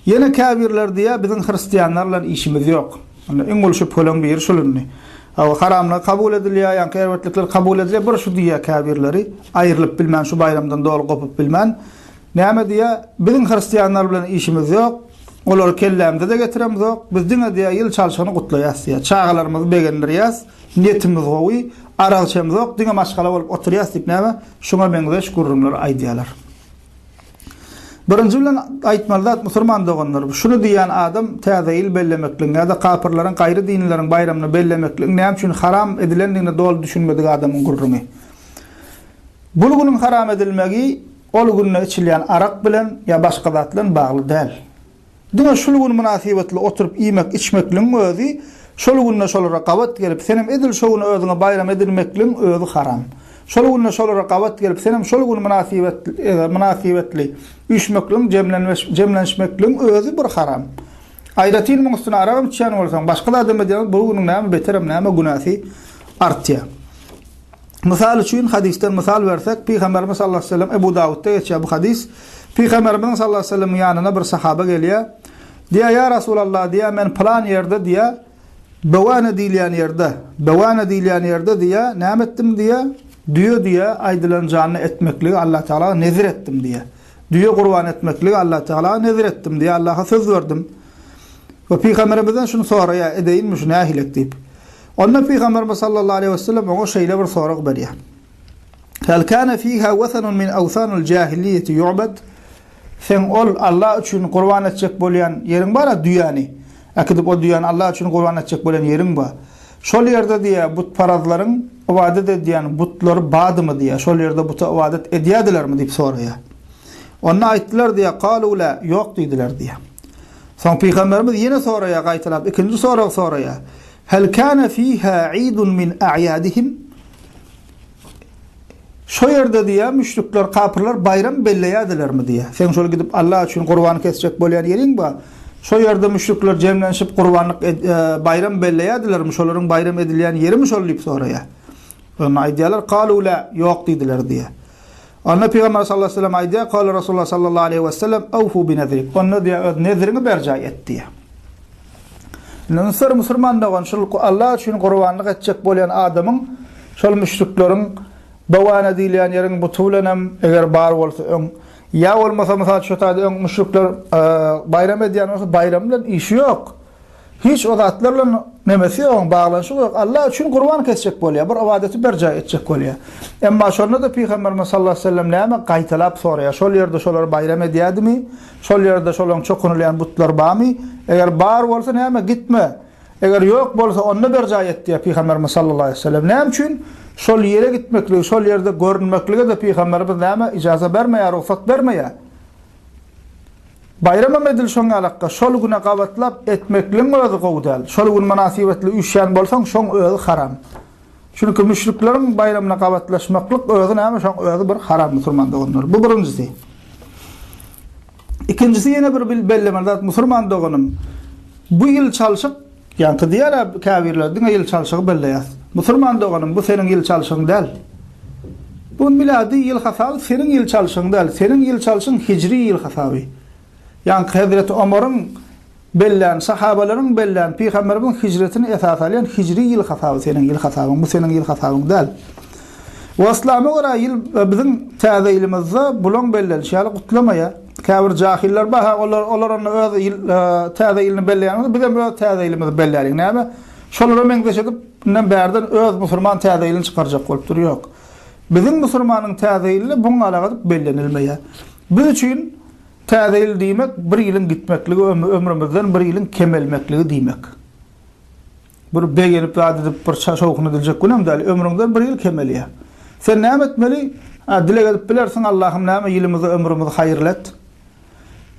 Ýene käbirleri diýýär, biziň hristianlar bilen işimiz ýok. Indi iň uly şübheleň biri şul indi. Hawa, haramlygy kabul edilýär, ýaňky erbetlikler kabul edilýär, bir şu diýýär käbirleri, aýrylyp bilmän, şu baýramdan doly gopup bilmän. Näme diýýär, biziň hristianlar bilen işimiz ýok, olary kellämize-de getiremzok, biz diňe diýýär, ýyl çalşygyny gutlaýas diýýär. Çagalarymyzy begendirýäs, niýetimiz gowy, arak içemzok, diňe maşgala bolup oturýas diýip näme, şuňa meňzeş gürrüňleri aýdýarlar. Birinji bilen aýtmaly zat musurman doganlar, şuny diýýän adam täze ýyl bellemekligiň ýa-da kapyrlaryň gaýry dinlileriň baýramyny bellemekligiň näme üçin haram edilendigine doly düşünmedik adamyň gürrüňi. Bul günüň haram edilmegi ol günde içilýän arak bilen ýa başga zat bilen bagly däl. Diňe şul gün mynasybetli oturyp iýmek içmekligiň özi şol günde şolara gabat gelip senem edil şo güni özüňe baýram edinmekligiň özi haram. Şol günde şolara gabat gelip senem şol gün mynasybetli üýşmekligiň jemlenişmekligiň özi bir haram. Aýratyn muň üstüne aragam içýän bolsaň başga zadam edýän bu günüň näme beterem näme günäsi artýar. Mysal üçin, hadysdan mysal bersek, Pygamberimiz sallallahu aleýhi we sellem, Ebu Dawudda geçýär bu hadys. Pygamberimiziň sallallahu aleýhi we sellemiň ýanyna bir sahaba gelýär. Diýýär, Ýa Rasulallah, diýýär, men pylan ýerde diýýär, Bewane diýilýän ýerde, Bewane diýilýän ýerde diýýär, näme etdim diýýär, düýe diýýär, aýdylan janyny etmekligi Allah Tagala nezir etdim diýýär. Düýe gurban etmekligi Allah Tagala nezir etdim diýýär, Allaha söz berdim. We Pygamberimizden şuny soraýar, edeýinmi şu nähilek diýip. Onda Pygamberimiz sallallahu aleýhi we sellem oňa şeýle bir sorag berýär. Hel kana fiha wasanun min awsanil jahiliyyeti yu'bad? Seň ol Allah üçin gurban etjek bolýan ýeriň bar-a düýäni. Äkidip ol düýäni Allah üçin gurban etjek bolýan ýeriň bar. Şol ýerde diýýär butparazlaryň ybadat edýän butlary bardymy diýýär. Şol ýerde buta ybadat edýärdilermi diýip soraýar. Onda aýtdylar diýýär, kalu la, ýok diýdiler diýýär. Soň Pygamberimiz ýene soraýar gaýtalap ikinji sorag soraýar. Hel kana fiha idun min a'yadihim? Şo ýerde diýýär, müşrikler, kapyrlar baýram belleýärdilermi diýýär. Seň şol gidip Allah üçin gurban kesjek bolýan ýeriň bar. Şo ýerde müşrikler jemlenişip gurbanlyk baýram belleýärdilermi, şolaryň baýram edilýän ýerimi şol diýip soraýar. Onda aýdýarlar, Kalu la, ýok diýdiler diýýär. Onda Pygamber sallallahu aleýhi we sellem aýdýar, Kala Rasulullah sallallahu aleýhi we sellem, Awfu bi nezrik. Onda diýýär, öz nezriňi berjaý et diýýär. Indi ünsler musulman dogan, şul Allah üçin gurbanlyk etjek bolýan adamyň şol müşrikleriň Bewana diýilýän ýeriň buty bilenem eger bar bolsa öň, ýa bolmasa mysal şu taýda öň müşrikler baýram edýän bolsa baýram bilen işi ýok. Hiç o zatlar bilen nemesi ýok, baglanyşygy ýok. Allah üçin gurban kesjek bolýar, bir ybadaty berjaý etjek bolýar. Emma şonda-da Pygamberimiz sallallahu aleýhi we sellem näme gaýtalap soraýar? Şol ýerde şolar baýram edýärdimi? Şol ýerde şolaryň çokunylýan butlary barmy? Eger bar bolsa näme gitme. Eger ýok bolsa onda berjaý et diýýär Pygamberimiz sallallahu aleýhi we sellem. Näme üçin? Şol ýere gitmekligi, şol ýerde görünmeklige-de Pygamberimiz näme ijaza bermeýär, rugsat bermeýär. Baýramam edil şoň ýalakka, şol güne gabatlap etmekligiň özi gowy däl. Şol gün mynasybetli üýşýän bolsaň, şoň özi haram. Çünki müşrikleriň baýramyna gabatlaşmaklyk özi näme, şoň özi bir haram musulman doganlar. Bu birinjisi. Ikinjisi ýene bir bellemeli zat musulman doganym. Bu ýyl çalşyk, ýaňky diýýär-ä käbirler diňe ýyl çalşygy belleýäs. Musulman doganym bu seniň ýyl çalşygyň däl. Bu milady ýyl hasaby seniň ýyl çalşygyň däl. Seniň ýyl çalşyň hijri ýyl hasaby. Ýaňky Hezreti Omaryň bellän, sahabalaryň bellän, pygamberimiziň hijretini esas alýan hijri ýyl hasaby seniň ýyl hasabyň. Bu seniň ýyl hasabyň däl. We yslama görä ýyl biziň täze ýylymyzda bulaň bellenişi ýaly gutlamaýar. Käbir jahiller bar, ha olar olar onda öz ýyl täze ýylyny belleýän bolsa bizem öz täze ýylymyzy belläliň. Näme? Şolara meňzeş edip, indem bärden öz musurman täze ýylyny çykarjak bolup dur. Ýok. Biziň musurmanyň täze ýyly buňňalak edip bellenilmeýär. Biz üçin täze ýyl diýmek bir ýylyň gitmekligi, ömrümizden bir ýylyň kemelmekligi diýmek. Bir begenip zat edip bir şowhun ediljek günem däl. Ömrüňden bir ýyl kemelýär. Sen näme etmeli? A, dileg edip bilersiň, Allahym näme ýylymyzy, ömrümizi haýyrly et.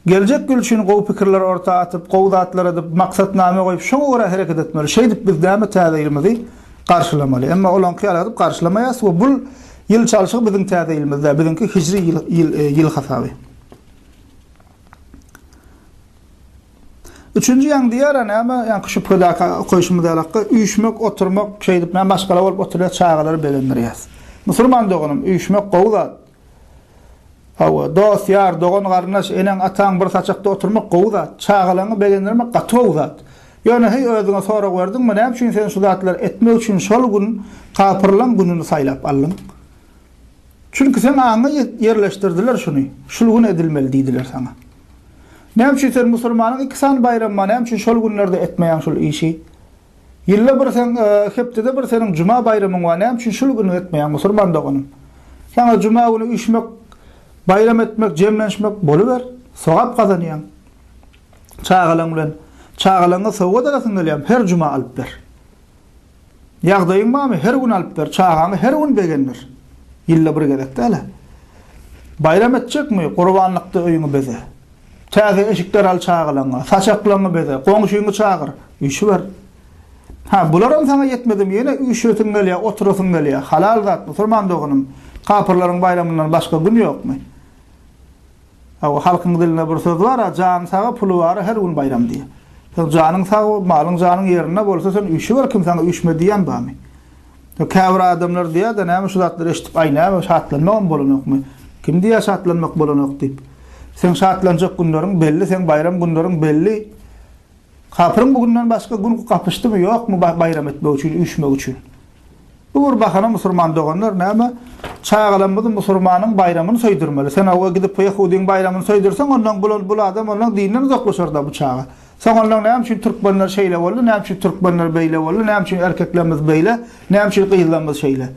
Geljek ýyl üçin gowy pikirler orta atyp, gowy zatlar edip, maksatnama goýup, şoňa görä hereket etmeli. Şeýdip biz näme täze ýylymyzy garşylamaly. Emma olaňky ýaly edip garşylamaýas we bul ýyl çalşygy biziň täze ýylymyz däl, biziňki hijri ýyl, ýyl, ýyl hasaby. Üçünji ýaň diýer-ä näme, ýaňky şübhedäki okaýşymyz ýalakka, üýşmek, oturmak, şeýdip näme maşgala bolup oturýas, çagalary begendirýäs. Musulman doganym, üýşmek gowy zat. Hawa, dost-ýar, dogan-garyndaş, eneň-ataň bir saçakda oturmak gowy zat. Çagalaňy begendirmek gaty gowy zat. Ýöne heý özüňe sorag berdiňmi, näme üçin sen şu zatlary etmek üçin şol gün kapyrlaň gününi saýlap aldyň? Çünki seň aňyňa ýerleşdirdiler şuny, şul gün edilmeli diýdiler saňa. Näme üçin sen musulmanyň iki sany baýramy bar, näme üçin şol günlerde etmeýäň şul işi? Ýylda bir seň, hepdede bir seniň juma baýramyň bar, näme üçin şul güni etmeýäň musulman doganym? Saňa juma güni üýşmek, baýram etmek, jemlenişmek boluber, sogap gazanýaň. Çagalaň bilen, çagalaňa sowgat alasyň gelýärmi, her juma alyp ber. Ýagdaýyň barmy, her gün alyp ber, çagaňy her gün begendir. Ýylda bir gezek däl-ä. Baýram etjekmi, gurbanlykda öýüňi beze. Täze eşikler al çagalaňa, saçaklaňy beze, goňşyňy çagyr, üýşüber. Hä, bularam saňa ýetmedimi, ýene üýşesiň gelýär, oturasyň gelýär. Halal zat, musulman doganym. Kapyrlaryň baýramyndan başga gün ýokmy? Hawa, halkyň dilinde bir söz bar-a, Jany saga, puly bara her gün baýram diýýär. Seň janyň sag, malyň janyň ýerinde bolsa sen üýşüber, kim saňa üýşme diýen barmy? Käbir adamlar diýýär-de, näme şu zatlary eşidip, aý näme şatlanmagam bolanokmy? Kim diýýär şatlanmak bolanok diýip? Seň şatlanjak günleriň belli, seň baýram günleriň belli. Kapyryň bu günden başga gün gapyşdymy, ýokmy baýram etmek üçin, üýşmek üçin? Bu bir bahana musurman doganlar näme çagalarymyzy musurmanyň baýramyny söýdürmeli. Sen owa gidip ýehudyň baýramyny söýdürseň ondan bul bul adam ondan dinden uzaklaşarda bu çaga. Soň ondan näme üçin türkmenler şeýle boldy, näme üçin türkmenler beýle boldy, näme üçin erkeklerimiz beýle, näme üçin gyzlarymyz şeýle.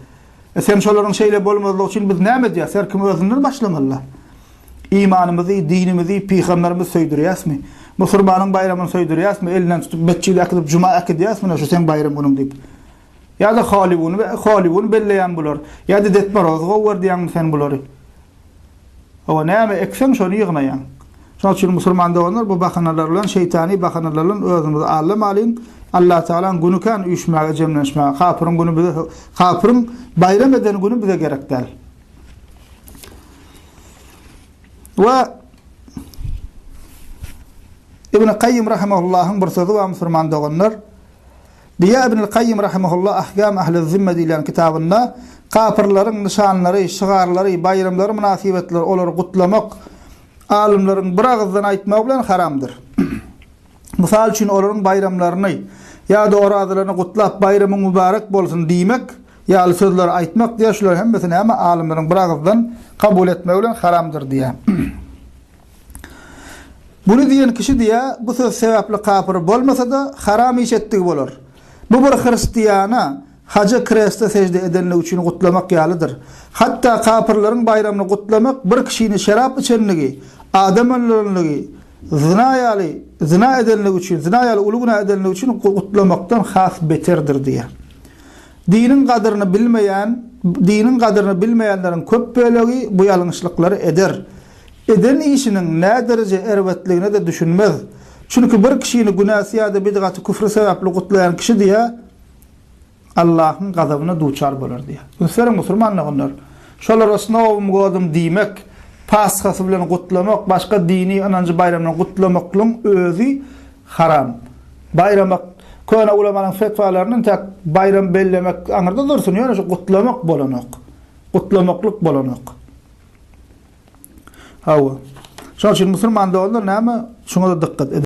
E sen şolaryň şeýle bolmazlygy üçin biz näme edýäs? Her kim özünden başlamalyda. Imanymyzy, dinimizi, pygamberimizi söýdürýäsmi? Musurmanyň baýramyny söýdürýäsmi? Elinden tutup metjide äkidip juma äkidýäsmi şu seň baýram günüň diýip. Ýa-da Hollywood, Hollywood belleýän bular. Ýa-da Ded Morozy gowy gör diýýäňmi sen bulary? Hawa, näme ekseň şony ýygnaýaň. Şonuň üçin musulman doganlar bu bahanalar bilen, şeýtany bahanalar bilen özümizi aldamalyň. Allah Tagalaň güni kän üýşmäge, jemlenişmäge. Kapyryň güni bize, kapyryň baýram eden güni bize gerek däl. We Ibn Kaýym rahimahullahyň bir sözi bar musulman doganlar. Diýýär Ibnül Kaýýym rahimehullah Ahkam Ahliz-Zimme diýlen kitabynda, Kapyrlaryň nyşanlary, şygarlary, baýramlary mynasybetli olary gutlamak alymlaryň bir agyzdan aýtmagy bilen haramdyr. Mysal üçin olaryň baýramlaryny ýa-da orazalaryny gutlap baýramyň mübarek bolsun diýmek ýaly sözleri aýtmak diýýär, şularyň hemmesi näme alymlaryň bir agyzdan kabul etmegi bilen haramdyr diýýär. Buny diýen kişi diýýär, bu söz sebäpli kapyr bolmasa-da, haram iş etdigi bolar. Bu bir hristiana haja kreste sežde edenligi üçin gutlamak ýalydyr. Hatda kapyrlaryň baýramyny gutlamak bir kişini şerap içenligi, adam öldürenligi, zyna ýaly zyna edenligi üçin, zyna ýaly uly günä edenligi üçin gutlamakdan has beterdir diýýär. Diniň gadyryny bilmeýän, diniň gadyryny bilmeýänleriň köp bölegi bu ýalňyşlyklary eder. Eden işiniň nädereje erbetligine-de düşünmez. Çünki bir kişini günäsi ýa-da bidgaty küfri sebäpli gutlaýan kişi diýýär, Allahyň gazabyna duçar bolar diýýär. Üns beriň musulman doganlar! Şolara s nowym godym diýmek, Pashasy bilen gutlamak, başga dini ynanjy baýramyny gutlamaklygyň özi haram. Baýramak, köne ulamanyň fetwalaryndan entäk baýram bellemek aňyrda dursun, ýöne şu gutlamak bolanok. Gutlamaklyk bolanok. Hawa. Şonuň üçin musulman doganlar näme? Şuňa-da dykgat ediň.